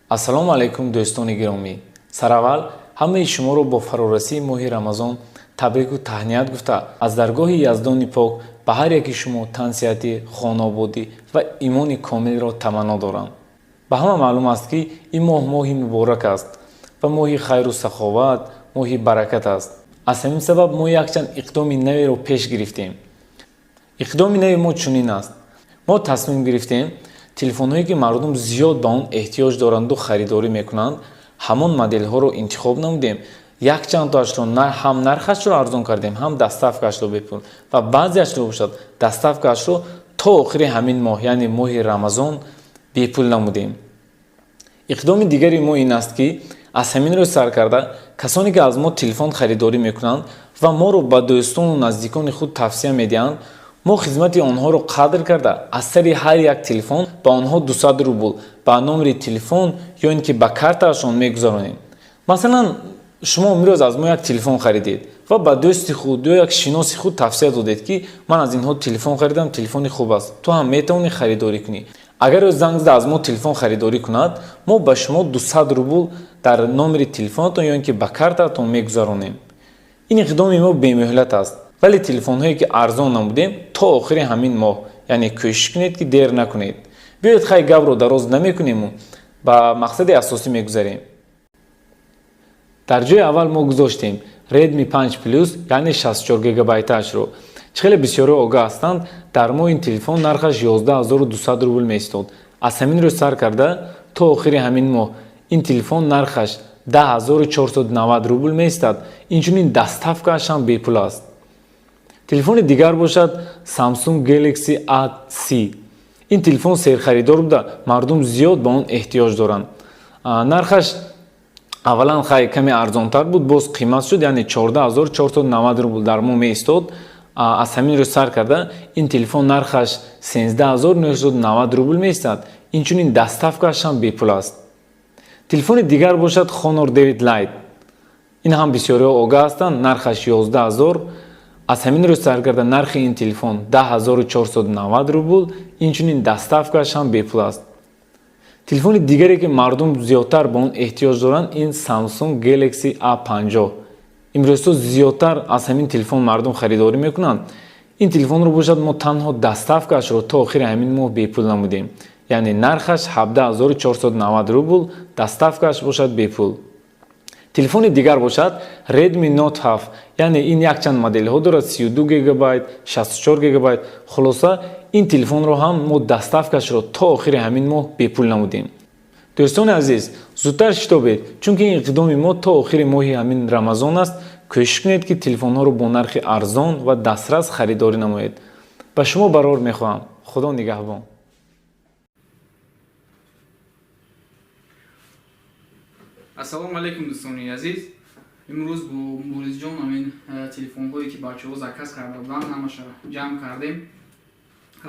Ассалому алайкум, дӯстони гиромӣ! Сараввал ҳамаи шуморо бо фарорасии моҳи Рамазон табрику таҳният гуфта, аз даргоҳи Яздони пок ба ҳар яки шумо тансиҳатӣ, хонаободӣ ва имони комилро таманно дорам. Ба ҳама маълум аст, ки ин моҳ моҳи муборак аст ва моҳи хайру саховат, моҳи баракат аст. Аз ҳамин сабаб мо якчанд иқдоми наверо пеш гирифтем. Иқдоми нави мо чунин аст: мо тасмим гирифтем, телефонҳое ки мардум зиёд ба он эҳтиёҷ доранду харидорӣ мекунанд, ҳамон моделҳоро интихоб намудем, якчандтоашро ҳам нархашро арзон кардем, ҳам доставкаашро бепул ва баъзеашро бошад, доставкаашро то охири ҳамин моҳ, яъне моҳи Рамазон, бепул намудем. Иқдоми дигари мо ин аст, ки аз ҳамин рӯз сар карда касоне ки аз мо телефон харидорӣ мекунанд ва моро ба дӯстону наздикони худ тавсия медиҳанд, мо хизмати онҳоро қадр карда, аз сари ҳар як телефон ба онҳо 200 рубл ба номери телефон ё ин ки ба картаашон мегузаронем. Масалан, шумо имрӯз аз мо як телефон харидед ва ба дӯсти худ ё як шиноси худ тавсия додед, ки ман аз инҳо телефон харидам, телефони хуб аст, ту ҳам метавонӣ харидорӣ кунӣ. Агар ӯ занг зада аз мо телефон харидорӣ кунад, мо ба шумо 200 рубл дар номери телефонатон ё ин ки ба картаатон мегузаронем. Ин иқдоми мо бемуҳлат аст, вале телефонҳое ки арзон намудем, то охири ҳамин моҳ, яъне кӯшиш кунед, ки дер накунед. Биёед, хай, гапро дароз намекунему ба мақсади асосӣ мегузарем. Дар ҷои аввал мо гузоштем Redmi 5 Plus, яъне 64 гигабайташро. Чӣ хеле бисёриҳо огаҳ ҳастанд, дар мо ин телефон нархаш 11 200 рубл меистод. Аз ҳамин рӯз сар карда то охири ҳамин моҳ ин телефон нархаш 10 490 рубл меистад, инчунин доставкааш ҳам бепул аст. Телефони дигар бошад Samsung Galaxy A30. Ин телефон серхаридор буда, мардум зиёд ба он эҳтиёҷ доранд. Нархаш аввалан хай каме арзонтар буд, боз қимат шуд, яъне 14 490 рубл дар мо меистод. Аз ҳамин рӯз сар карда ин телефон нархаш 13 990 рубл меистад, инчунин доставкааш ҳам бепул аст. Телефони дигар бошад Honor 9 Lite. Ин ҳам бисёриҳо огаҳ ҳастанд, нархаш 11 000. Аз ҳамин рӯз сар карда нархи ин телефон 10 490 рубл, инчунин доставкааш ҳам бепул аст. Телефони дигаре ки мардум зиёдтар ба он эҳтиёҷ доранд, ин Samsung Galaxy A50. Имрӯзҳо зиёдтар аз ҳамин телефон мардум харидорӣ мекунанд. Ин телефонро бошад, мо танҳо доставкаашро то охири ҳамин моҳ бепул намудем, яъне нархаш 17 490 рубл, доставкааш бошад бепул. Телефони дигар бошад Redmi Note 7, яъне ин якчанд моделҳо дорад: 32 гигабайт, 64 гигабайт. Хулоса, ин телефонро ҳам мо доставкашро то охири ҳамин моҳ бепул намудем. Дӯстони азиз, зудтар шитобед, чунки ин иқдоми мо то охири моҳи ҳамин Рамазон аст. Кӯшиш кунед, ки телефонҳоро бо нархи арзон ва дастрас харидорӣ намоед. Ба шумо барор мехоҳам, Худо нигаҳбон. Ассалому алайкум, дӯстони азиз! Имрӯз бо Муборизҷон ҳамин телефонҳое ки бачаҳо заказ карда буданд, ҳамаша ҷамъ кардем,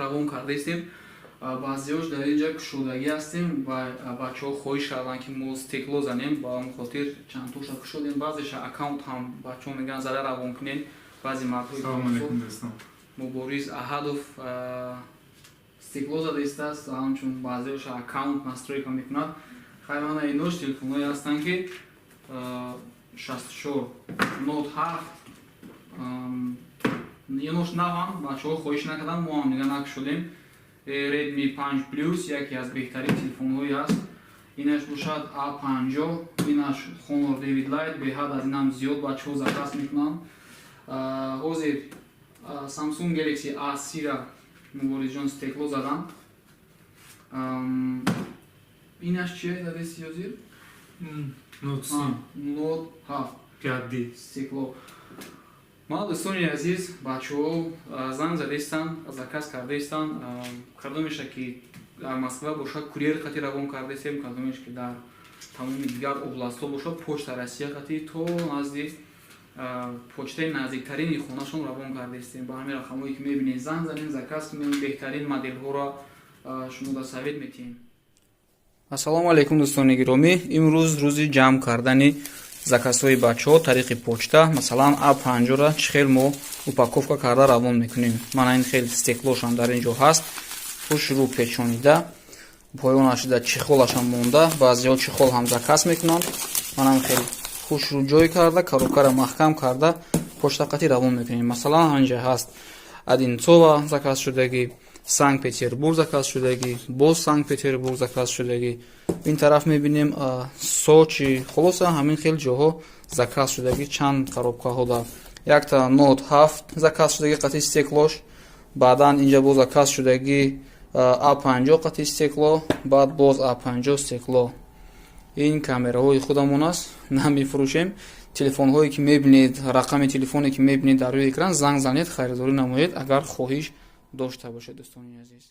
равон кардаистем. Баъзеҳош дар инҷа кушодагӣ ҳастем ва бачаҳо хоҳиш карданд, ки мо стекло занем. Ба он хотир чандтоша кушодем. Баъзеша аккаунт ҳам бачаҳо мегӯянд, зада равон кунем. Баъзе мардҳои Мубориз Аҳадов стекло зада истааст, ҳамчун баъзеҳоша аккаунт настройка мекунад. Хай, мана инош телефонҳое ҳастанд, ки 64, Note 7, инош наванд, бачаҳо хоҳиш накарданд, мо ҳам дига накушодем. Redmi 5 Plus яке аз беҳтарин телефонҳое аст. Инаш бошад A50, инаш Honor 9 Lite, беҳад аз инам зиёд бачаҳо заказ мекунанд. Ҳозир Samsung Galaxy A30-ра Муборизҷон стекло заданд. Инаш чие задеси ҳозир? Note 7 5D. Стекло. Мана, дӯстони азиз, бачаҳо занг задаистанд, заказ кардаистанд. Кадомеша ки дар Москва бошад, курьер қати равон кардаистем, кадомеш ки дар тамоми дигар областҳо бошад, Почта Россия қати то назди почтаи наздиктарини хонашон равон кардаистем. Ба ҳамин рақамҳое ки мебинед, занг занем, заказ кунем, беҳтарин моделҳоро шумо дар совет метиҳем. Ассалому алайкум, дӯстони гиромӣ! Имрӯз рӯзи ҷамъ кардани заказҳои бачаҳо тариқи почта. Масалан, А панҷора чӣ хел мо упаковка карда равон мекунем. Мана ин хел стеклошам дар ин ҷо ҳаст, хушрӯ печонида. Поёнаш да чехолашам монда. Баъзеҳо чехол ҳам заказ мекунанд. Манам хеле хушрӯ ҷой карда, коробкара маҳкам карда, почта қати равон мекунем. Масалан, ҳанҷа ҳаст Одинцово заказ шудагӣ, Санкт Петербург заказ шудагӣ, боз Санкт Петербург заказ шудагӣ. Ин тараф мебинем Сочи. Хулоса, ҳамин хел ҷоҳо заказ шудагӣ. Чанд коробкаҳо да якта Note 7 заказ шудагӣ қати стеклош. Баъдан инҷа боз заказ шудагӣ А50 қати стекло, баъд боз А50 стекло. Ин камераҳои худамон аст, намефурӯшем. Телефонҳое ки мебинед, рақами телефоне ки мебинед дар рӯи экран, занг занед, харидорӣ намоед, агар хоҳиш дошта бошед, дӯстони азиз.